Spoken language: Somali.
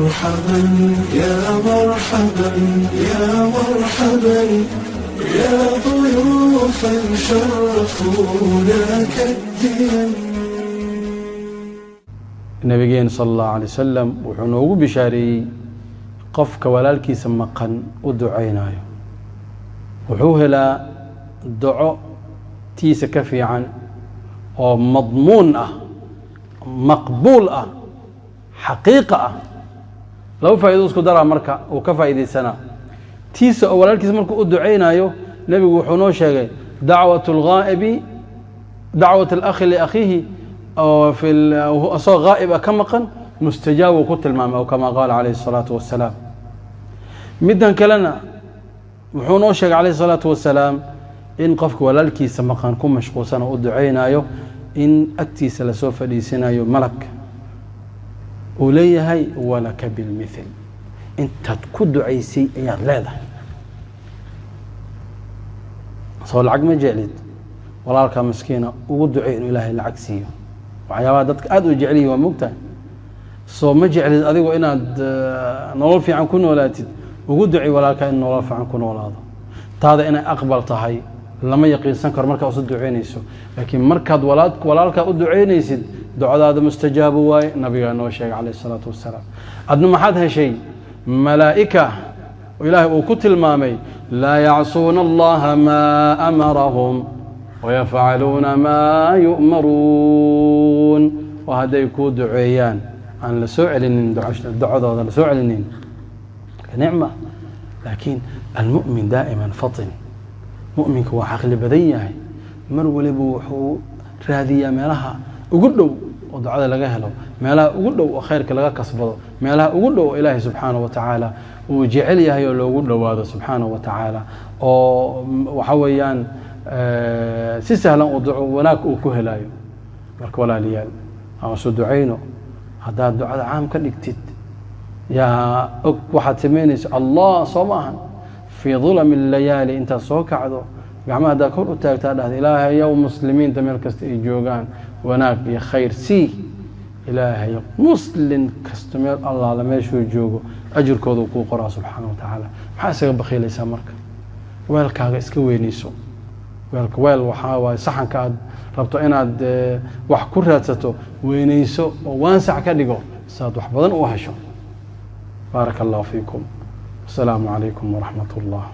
مرحبا يا مرحبا يا مرحبا يا ضيوفا شرفونا كالديم. Nabigeen sala allahu alay wasalam wuxuu noogu bishaareeyey qofka walaalkiisa maqan u ducaynayo wuxuu helaa duco tiisa ka fiican oo madmuun ah, maqbuul ah, xaqiiqa ah. Laba faa'ido isku daraa marka uu ka faa'iidaysanaa tiisa oo walaalkiisa markuu u ducaynayo. Nebigu wuxuu noo sheegay dacwat alghaa'ibi, dacwat alakhi liakhiihi oo fi asagoo ghaa'ib ah, ka maqan, mustajaab uu ku tilmaamay, aw kama qaala calayhi الsalaatu wasalaam. Middan kalena wuxuu noo sheegay calayhi الsalaatu wasalaam in qofka walaalkiisa maqan ku mashquulsan oo u ducaynayo in agtiisa lasoo fadhiisanayo malag uu leeyahay: "Walaka bilmithl, intaad ku ducaysay ayaad leedahay." Soo lacag ma jeclid? Walaalkaa maskiina ugu ducey inuu Ilaahay lacag siiyo. Waxyaabaha dadka aada u jeceliyi waa mogtahay. Soo ma jeclid adigu inaad nolol fiican ku noolaatid? Ugu ducey walaalkaa in nolol fiican ku noolaado. Taada inay aqbal tahay lama yaqiinsan karo markaa usu duceynayso, laakiin markaad walaalkaa u duceynaysid, ducadaada mustajaabu waaye. Nabigaa noo sheegay calayh isalaatu wasalaam. Adna maxaad heshay? Malaa'ika oo Ilaahay uu ku tilmaamay: "Laa yacsuuna Allaha maa amarahum wayafcaluuna maa yu'maruun." Oo hadday kuu duceeyaan aan la soo celinin, ducadooda la soo celinin, nicma. Laakiin almu'min daa'iman fatin, mu'minka waa caqli badan yahay. Mar waliba wuxuu raadiyaa meelaha ugu dhow oo ducada laga helo, meelaha ugu dhow oo khayrka laga kasbado, meelaha ugu dhow oo Ilaahay subxaanahu wa tacaala uu jecel yahay oo loogu dhowaado subxaanahu wa tacaala, oo waxa weeyaan si sahlan uu duco wanaag uu ku helayo. Marka walaalayaal, aan isu ducayno. Haddaad ducada caam ka dhigtid, yaa og waxaad samaynayso? Allah, soo ma ahan? Fii dulami layaali intaad soo kacdo, gacmaha haddaad kor u taagtaa, dhahda: "Ilaahayow, muslimiinta meel kasta ay joogaan wanaag iyo khayr sii." Ilaahay muslin kasta meel Allaala meeshuu joogo ajirkoodu kuu qoraa subxaana wa tacaala. Maxaa isaga bakhiilaysaa? Marka weelkaaga iska weynayso. Weelka, weel waxaa waaye saxanka aad rabto inaad wax ku raadsato, weynayso oo waansac ka dhigo si aad wax badan u hesho. Baaraka Allahu fiikum. Asalaamu calaykum waraxmat ullah.